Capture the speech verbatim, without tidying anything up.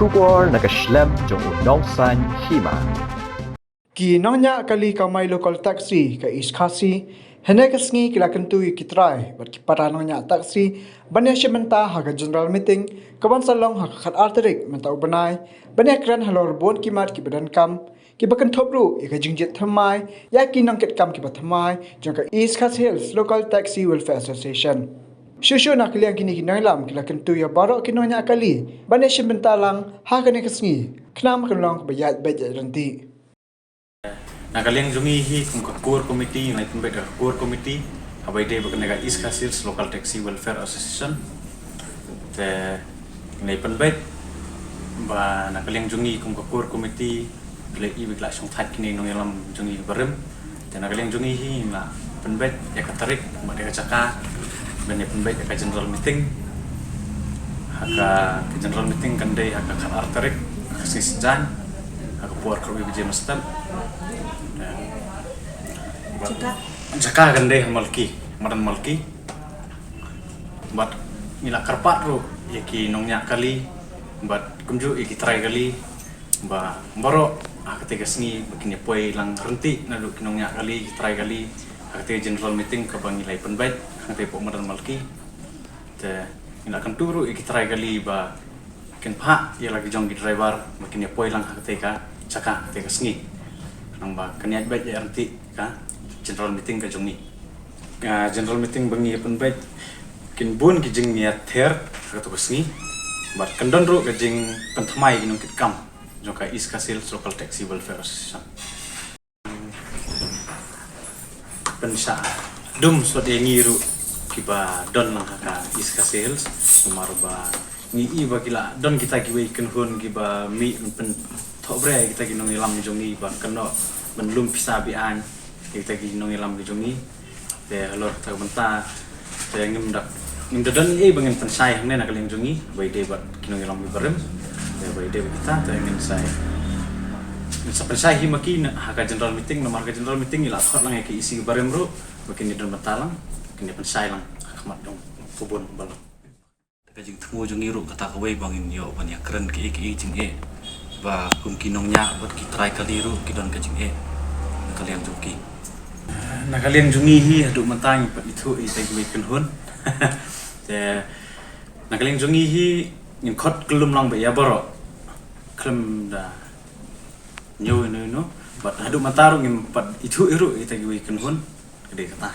Khubor na ka shlem jong u nongsan hima. Ki nongñiah kali kamai local taxi ka East Khasi hynne ka sngi ki la kyntu ïa ki trai bad ki para nongñiah taxi ban ïashim bynta ha ka general meeting ka ban sa long ha ka khatar tarik mynta u bnai ban ïakren halor bun ki mat kiba donkam kiba kynthup ruh ïa ka jingjit thymmai ïa ki nongkitkam kiba thymmai jong ka East Khasi Hills Local Taxi Welfare Association. Shuh shuh na ka liang kine ki nongïalam ki la kyntu ïa baroh ki nongñiah kali ban ïashim bynta lang ha kane ka sngi khnang ba kan long kaba ïaid beit ïaid ryntih. Na ka liang jong ngi hi kum ka core committee, ngi la pynbeit da ka core committee haba ïadei bad kane ka East Khasi Hills Local Taxi Welfare Association. Te ngi la pynbeit ba na ka liang jong ngi kum ka core committee, ki la i ba ki la shongthait kine nongïalam jong ngi barim. Te na ka liang jong ngi hi ngi la pynbeit ïa ka tarik bad ïa ka jaka ban ïa pynbeit ïa ka general meeting. Ha ka, ka general meeting kan dei ha ka khatar tarik, ka sngi Saitjaiñ, ha ka por khatwei baje mynstep. Te jaka, jaka kan dei ha Malki, madan Malki. Bad ngi la kyrpad ruh ïa ki nongñiah kali bad kumjuh ïa ki trai kali ba baroh ha katei ka sngi ba kin ïa poi lang ryntih naduh ki nongñiah kali, ki trai kali ha katei ka general meeting kaba ngi la pynbeit hangtei hapoh madan Malki. Te ngi la kyntu ruh ïa ki trai kali ba kin phah ïa la ki jong ki driver ba kin ïa poi lang ha katei ka jaka ha katei ka sngi. Khnang ba kan ïaid beit ïaid ryntih ka general meeting ka jong ngi. Ka general meeting ba ngi ïa pynbeit kin bun ki jingïather ha kato ka sngi. Bad kan don ruh ka jingpynthymmai ki nongkitkam jong ka East Khasi Hills Local Taxi Welfare Association. Pynshah dum sot ïa ngi ruh kiba don lang ha ka East Khasi Hills, namar ba ngi i ba ki la don kita kiwei ki kynhun kiba mih ban pynthohbria ïa kita ki nongïalam jong ngi ba kynnoh ban lum pisa be-aiñ ïa kita ki nongïalam ki jong ngi. Te halor kata ka bynta te ngim da, ngim da don ei ba ngin pynshai hangne na ka liang jong ngi ba ïadei bad ki nongïalam ki barim. Te ba ïadei bad kita te ngin sa, ngin sa pynshai hi ma ki na, ha ka general meeting, namar ka general meeting ngi la khot lang ïa ki E C ki barim ruh ba kin ïa don bynta lang, kin ïa pynshai lang ha khmat jong u bun balang. Ka jingthmu jong ngi ruh kata kawei ba ngin ïoh ban ïakren kiei kiei jingeh ba kum ki nongñiah bad ki trai kali ruh ki don ka jingeh na ka liang jong ki. Na ka liang jong ngi hi haduh mynta ngim pat ithuh ïa kita kiwei ki kynhun. Te na ka liang jong ngi hi ngin khot kyllum lang beit ïa baroh, khlem da ñiew ino ino. Bad haduh mynta ruh ngim pat ithuh ruh ïa kita kiwei ki kynhun. Ka dei kata.